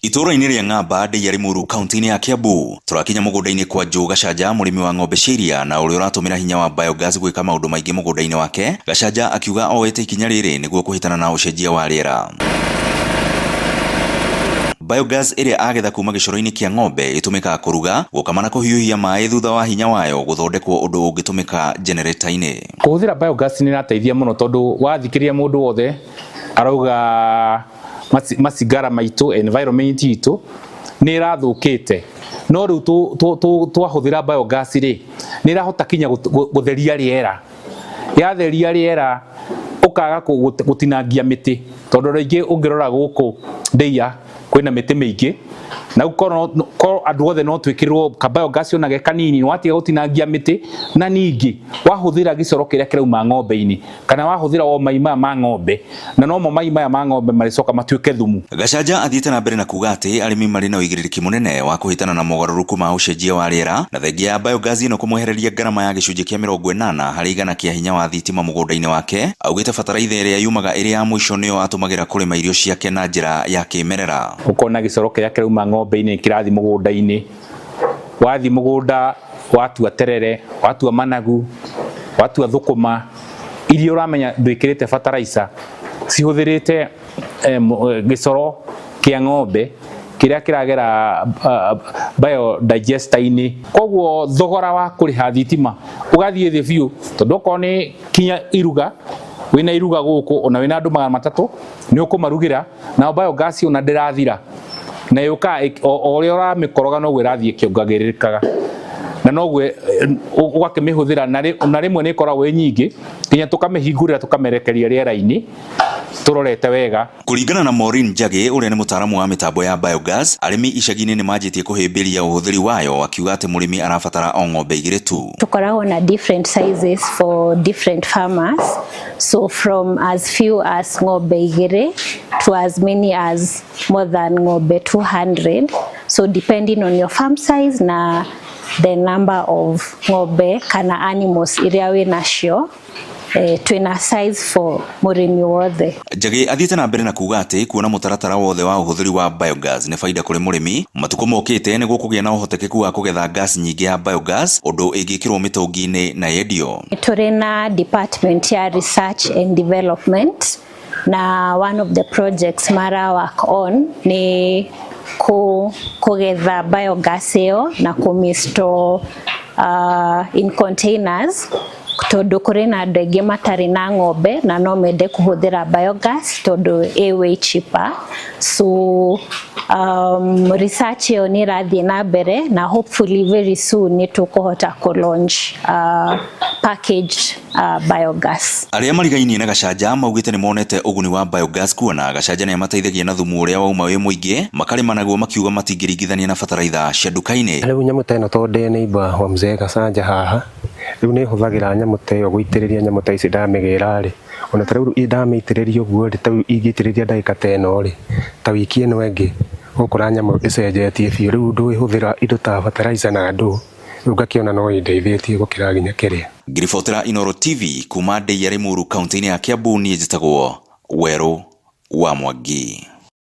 Itũũra-inĩ rĩa Ng'amba, Ndeiya Limuru, kaunti-inĩ ya Kiambu, tũrakinya mũgũnda-inĩ kwa Joe Gachanja, mũrĩmi wa ng'ombe cia iria na ũrĩa ũratũmĩra hinya wa biogas gwĩka maũndũ maingĩ mũgũnda-inĩ wake. Gachanja akiuga oete ikinya rĩrĩ nĩguo kũhĩtana na ũcenjia wa rĩera. Biogas ĩrĩa agetha kuma gĩcoro-inĩ kĩa ng'ombe ĩtũmĩkaga kũruga, gũkama na kũhiũhia maĩ thutha wa hinya wayo gũthondekwo ũndũ ũngĩtũmĩka jenereta-inĩ. Kũhũthĩra biogas nĩ ĩrateithia mũno tondũ wathikĩrĩria mũndũ wothe arauga macigara maitũ, environment itũ nĩ ĩrathũkĩte, no rĩu twahũthĩra biogas rĩ, nĩ ĩrahota kinya gũtheria rĩera. Yatheria rĩera ũkaga gũtinangia mĩtĩ, tondũ rĩngĩ ũngĩrora gũkũ Ndeiya kwĩna mĩtĩ mĩingĩ, na rĩu korwo andũ othe no twĩkĩrĩrwo ka biogas ona ge kanini, watiga gũtinangia mĩtĩ, na ningĩ wahũthĩra gĩcoro kĩrĩa kĩrauma ng'ombe-inĩ kana wahũthĩra o mai maya ma ng'ombe, na nomo mai maya ma ng'ombe marĩcoka matuĩke thumu. Gachanja athiĩte na mbere na kuuga atĩ arĩmi marĩ na ũigĩrĩrĩki mũnene wa kũhĩtana na mogarũrũku ma ũcenjia wa rĩera, na thengia ya biogas ĩno kũmwehereria ngarama ya gĩcunjĩ kĩa 80% kĩa hinya wa thitima mũgũnda-inĩ wake. Augĩte bataraitha ĩrĩa yumaga ĩrĩ ya mũico nĩyo atũmagĩra kũrĩma irio ciake na njĩra ya kĩmerera. Ũkona gĩcoro kĩrĩa kĩrauma ng'ombe-inĩ kĩrathiĩ mũgũnda-inĩ, wathiĩ mũgũnda watua terere, watua managu, watua thũkũma, iria ũramenya ndwĩkĩrĩte fertilizer, cihũthĩrĩte gĩcoro kĩa ng'ombe kĩrĩa kĩragera biodigester-inĩ. Koguo thogora wa kũrĩha thitima ũgathiĩ thĩ biũ, tondũ okorwo nĩ kinya iruga, wĩna iruga gũkũ ona wĩna andũ 300 nĩ ũkũmarugĩra, nao biogas ona ndĩrathira, na yũkaga o ũrĩa ũramĩkoroga noguo ĩrathiĩ ĩkĩongagĩrĩrĩkaga, na noguo ũgakĩmĩhũthĩra, na rĩmwe nĩ ĩkoragwo ĩ nyingĩ nginya tũkamĩhingũrĩra tũkamĩrekeria rĩera-inĩ tũrorete wega. Kũringana na Maureen Njagĩ ũrĩa nĩ mũtaaramu wa mĩtambo ya biogas, arĩmi icagi-inĩ nĩ manjĩtie kũhĩmbĩria ũhũthĩri wayo, akiuga atĩ mũrĩmi arabatara o ng'ombe 2 tu. Tũkoragwo na different sizes for different farmers, so from as few as ng'ombe 2 to as many as more than ng'ombe 200, so depending on your farm size na the number of ng'ombe kana animals iria wĩ nacio, twĩna size for mũrĩmi wothe. Njagĩ athiĩte na mbere na kuuga atĩ kuona mũtaratara wothe wa ũhũthĩri wa biogas nĩ baida kũrĩ mũrĩmi, matukũ mokĩte nĩ gũkũgĩa na ũhotekeku wa kũgetha gas nyingĩ ya biogas ũndũ ĩngĩkĩrwo mĩtũngi-inĩ na yendio. Tũrĩ na department ya research and development, na one of the projects mara work on nĩ kũgetha biogas ĩyo na kũmĩ-store in containers, tondũ kũrĩ na andũ aingĩ matarĩ na ng'ombe na no mende kũhũthĩra biogas tondũ ĩ way cheaper. So research ĩyo nĩ ĩrathiĩ na mbere, na hopefully very soon nĩ tũkũhota kũ launch packaged biogas. Arĩa marigainie na Gachanja maugĩte nĩ monete ũguni wa biogas, kuona Gachanja nĩ amateithagia na thumu ũrĩa wauma wĩ mũingĩ makarĩma naguo, makiuga matingĩringithania na bataraitha cia nduka-inĩ. Rĩu nyamũ ta ĩno, tondũ ndĩ neighbor wa mzee Gachanja haha, rĩu nĩ hũthagĩra nyamũ ta ĩyo gũitĩrĩria nyamũ ta ici ndamĩgĩra rĩ, ona ta rĩu ndamĩitĩrĩria ũguo rĩ, ta rĩu ingĩitĩrĩria ndagĩka ta ĩno rĩ, ta wiki ĩno ĩngĩ ũgũkora nyamũ ĩcenjetie biũ. Rĩu ndũĩhũthĩra indo ta fertilizer na ndũ, rĩu ngakĩona no ĩndeithĩtie gũkĩra nginya kĩrĩa. Ngĩribotera Inooro TV kuma Ndeiya Limuru, kaunti-inĩ ya Kiambu, niĩ njĩtagwo Werũ wa Mwangi.